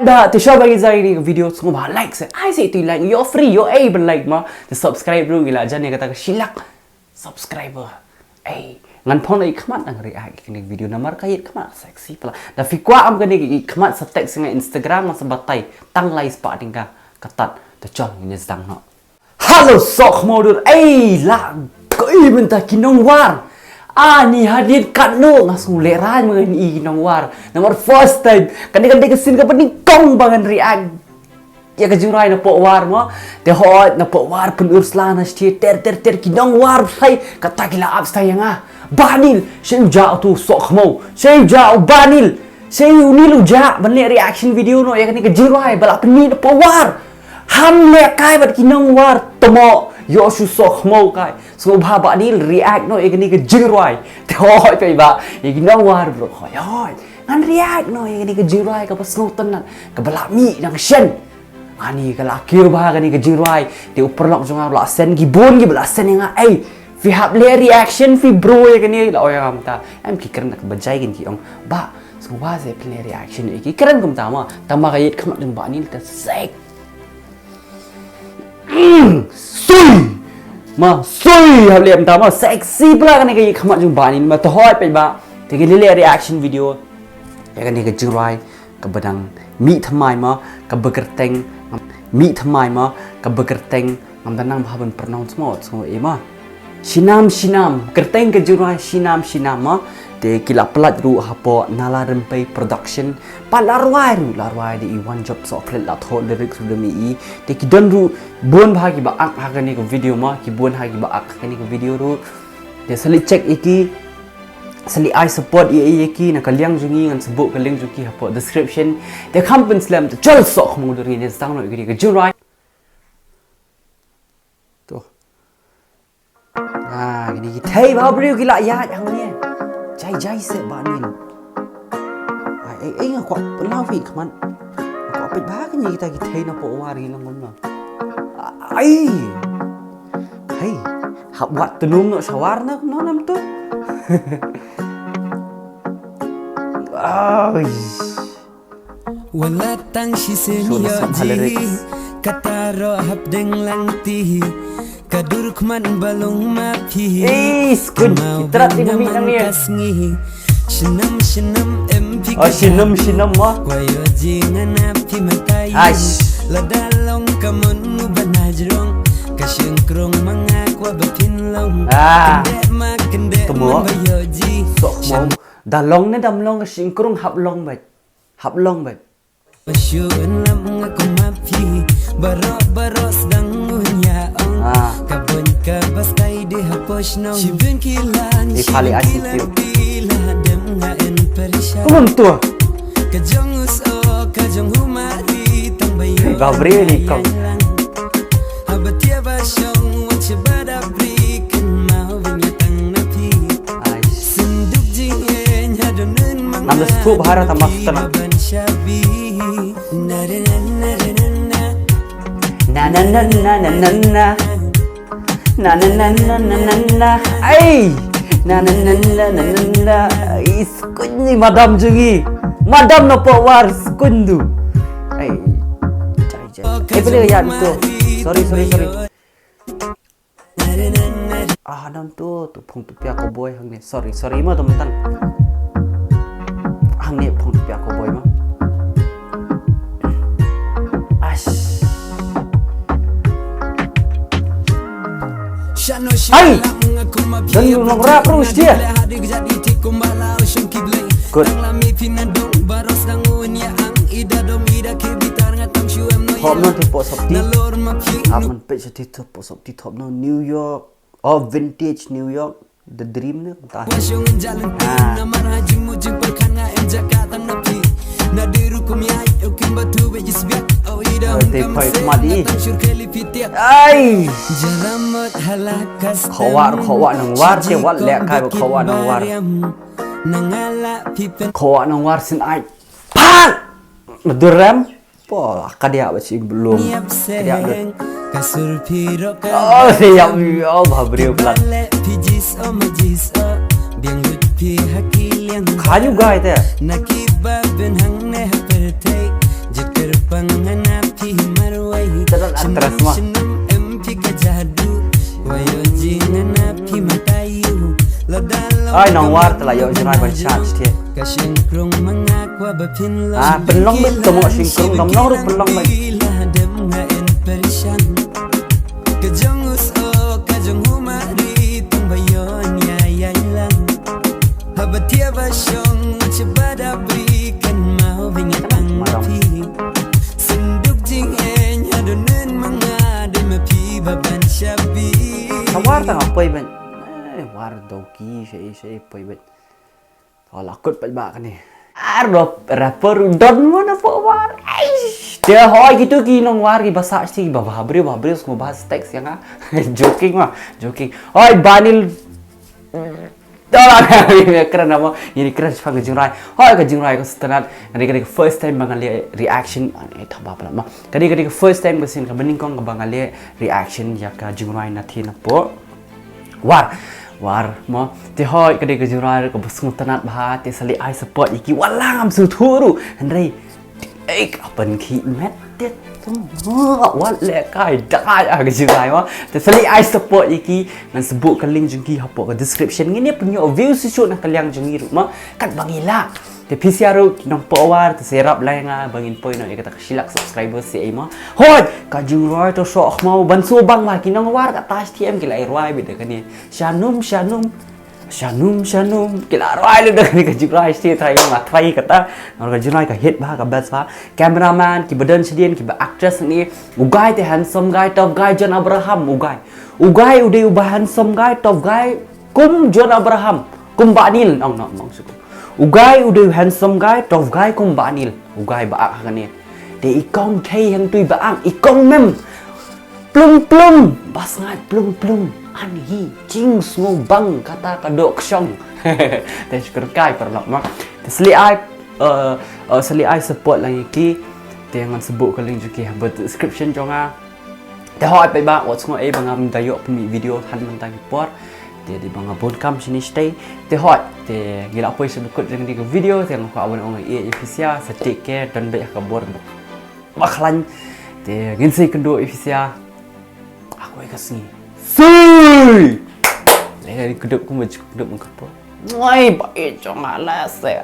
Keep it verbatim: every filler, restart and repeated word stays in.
Te shuwa ba ngi ïa kane ka video sngewbha like se. Ai se tu like, you're free, you're able like ma. Te subscribe ruh ngi la jan ïa kata ka shilak subscriber. Ei, ngan phong ïa khmat nang react ïa kane ka video namar ka ïa khmat sexy pala. Da phi kwah am kane ïa khmat sa text nga Instagram ma sa batai tang lai spah ding ka katat te chong ngin ïa sdang noh. Hello soh khmut dur. Ei la koi mynta ki nongwar. Ani hadien katno nga sngew lehrain ma ngan i ki nongwar. Namar first time kane kane ka scene ka pynning tong ba ngan react ïa ka jingrwai na poh war mo. Te hoi na poh war pynur sla na shti ter ter ter ki nongwar sai kata ki la ap stai ïa nga. Banil shei u ja tu soh khmut. Shei u ja u Banil. Shei u Nil u ja ban leh reaction video noh ïa kane ka jingrwai ba la pynmih na poh war. Ham leh kai bad ki nongwar tomo ïoh shu soh khmut kai. Sngewbha Banil react noh ïa kane ka jingrwai. Te hoi pei ba ïa ki nongwar bro hoi hoi. Ngan react noh ïa kane ka jingrwai kaba sngewtynnat kaba la mih dang shen. Ani ka la kiew bha kane ka jingrwai. Te u paralok jong nga u la send ki bun kiba la send ïa nga. Ei, phi hap leh reaction phi bro ïa kane la oi ïa nga mynta. Em ki kren da kaba jai kin ki ong. Ba sngewbha se phi leh reaction ïa ki kren kumta ma. Tang ma ka ïit khmat jong Banil te sek. Mm, sui. Ma sui hap leh mynta ma sexy pala kane ka ïit khmat jong Banil ma te hoi peit ba. Te ngi leh reaction video ïa kane ka jingrwai kaba dang mih thymmai ma kaba kyrteng mih thymmai ma kaba kyrteng ngam da nang bha ban pronounce mo sngew ei ma. Shinam shinam kyrteng ka jingrwai shinam shinam ma. Te ki la pynlait ruh hapoh Nala Rympei Production. Pat la rwai ruh la rwai da i One Job Sohkhlet la thoh lyrics ruh da mih i. Te ki don ruh bun bha kiba ak ha kane ka video ma ki bun ha kiba ak ha kane ka video ruh. Te sa leit check ïa ki sa leit ai support ïa ïa ki na ka liang jong ngi ngan sa buh ka link jong ki hapoh description. Te kham pynslem te chol soh khmut dur ngin ïa sdang noh ïa kane ka jingrwai. To. Ah, kine ki thei ba briew ki la ïaid hangne. Jai jai se Banil. Ai ei ei nga kwah pynlaw phi khmat. Nga kwah peit ba kine kita ki thei na poh war ki long kumno. Ai. Hei. Hap wat tnum noh sha war na kumno nam tu. Ai. Wala tang shisien ïoh ji. Kata roh hapdeng langti. Ka dur khmat ba long ma phi. Ei skun. Itrat ti mami nang ye. Shnam shnam em phi. Oh shnam shnam ma. Kwa ïoh ji ngan ap phi matai. Aish. Lada long ka mon ngu ba na jrong. Ka shynkrong ma nga kwa ba phin long. Ah. Kynde ma kynde mon ba ïoh ji. Sok mo. Da long ne dam long ka shynkrong hap long ba. Hap long bad. Bashu enam ngaku mapi. Barok barok sedang ngunya ong. Ah. Kabun ka bastai di hapus nong. Shibun kilan. Di pali shibun asyik kilan yuk. Bila dem nga en perisha. Turun tu. Kajong us o kajong humari tang bayu. Gabri ni kau. Haba tiaba shong wan shibada bri kan mau banya tang napi. Ai. Senduk jing en hadon en mang. Nam da stuk bahara ta master na. Ban shabi. Na na na na na na. Na na na na na na na. Na na na na na na na. Ai. Na na na na na na na. Ai, skun ni madam jong ngi. Madam na pawar skun du. Ai. Jai jai. Eh, boleh ya tu. Sorry sorry sorry. Ah, dam tu, tu phong tu pia ko boy hangne. Sorry, sorry ma teman tan. Hangne phong tu pia ko boy ma. Ash. Hai. Dan lu nong rap terus dia. Good. Hop non tu pok sop ti. Aman pek sop ti top no New York. Oh, vintage New York. The Dream ne ta. Ah. Oh, te phai khmat i. Ai. Khawar khawar nang war te wat leh kai khawar nang war. Khawar nang war sin ai. Pak. Durem. Po, ka dia ba chi belum. Ka dia belum. Oh, dia oh ba briew plat. Ka nyu gai te. Pang hana phi marwei. Tadot actress ma. Em phi ka jadu. Wayo jing hana phi matayu. Ai nong War te la ïoh jingrwai ban shah shtei. Ka shingkrung manga kwa ba phin long. Ah, pynlong bit to mo shingkrung dom nong ruh pynlong bit. La dem nga en perishang. Ka jong us o ka jong huma ri tang ba yon ya ya lang. Haba tia ba shong che ba da bri kan mau bing ya tang phi. Senduk jing en ya do nen manga de ma phi ba ban shabi. Ka War tang apoi ben. Eh, War doki shei shei apoi ben. Wala kut pat ba kane. Ar rap rapper don mana po War. Aish. Te hoi kitu ki nong War ki basa sti ki baba bri baba bri smu bas text yang ah. Joking ma, joking. Hoi Banil. Dola na kren nama. Ini kren sepang ka jingrai. Hoi ka jingrai ka setenat. Kani kani first time ba nga leh reaction. Ani thaba pala ma. Kani kani first time ka sin ka bening kong ka ba nga leh reaction ya ka jingrai na thi na po. War, War mo. Te hoi ka dei ka jingrai ka ba sngewtynnat bha te sa leh ai support ïa ki wala ngam sngewthuh ruh. Hynrei ei ka pynkhih met te tu mo wat leh kai dai a ka jingrai mo. Te sa leh ai support ïa ki ngan sa buh ka link jong ki hapoh ka description. Ngin ïa pynïoh view shisha na ka liang jong ngi ruh mo. Kat ba ngi lah. Te phi sha ruh ki nongpoh War te sa ïarap lai nga ba ngin poi noh ïa kata ka shilak subscriber sha ei ma. Hoi ka jingrwai to shoh khmaw ban sngewbang ma ki nong War ka tash T M ki la rwai bit da kane. Shanum shanum shanum shanum ki la rwai lut da kane ka jingrwai sha trai ma trai kata. Nor ka jingrwai ka hit bha ka best bha. Cameraman ki ba don shadien ki ba actress ni. U guy te handsome guy tough guy John Abraham u guy. U guy u dei u ba handsome guy tough guy. Kum John Abraham, kum Banil, ong no mong suku. U guy u dei handsome guy, tough guy kum Banil. U guy ba ak ha kane. Te i kong thei hang tui ba ak, i kong mem. Plum plum, bas ngat plum plum. An hi jing sngewbang kata ka dok shong. Te syukur kai paralok ma. Te sli ai, eh, eh, sli ai support lang ïa ki. Te ngan sa buh ka link jong ki ha description jong nga. Te hoi peit ba wat sngew ei ba ngam da ïoh pynmih video han mynta ki por. Te dei ba nga bun kam shini shtei. Te hoi te ngi la poi sha ba kut jong kane ka video te nga kwah ban ong ïa phi sha sa take care don beit ha ka bor ba khlaiñ. Te ngin sa ïakynduh ïa phi sha. Ak wei ka sngi. Sui. Le ka kdup kum ba kdup ka por. Ngai ba i jong nga la se.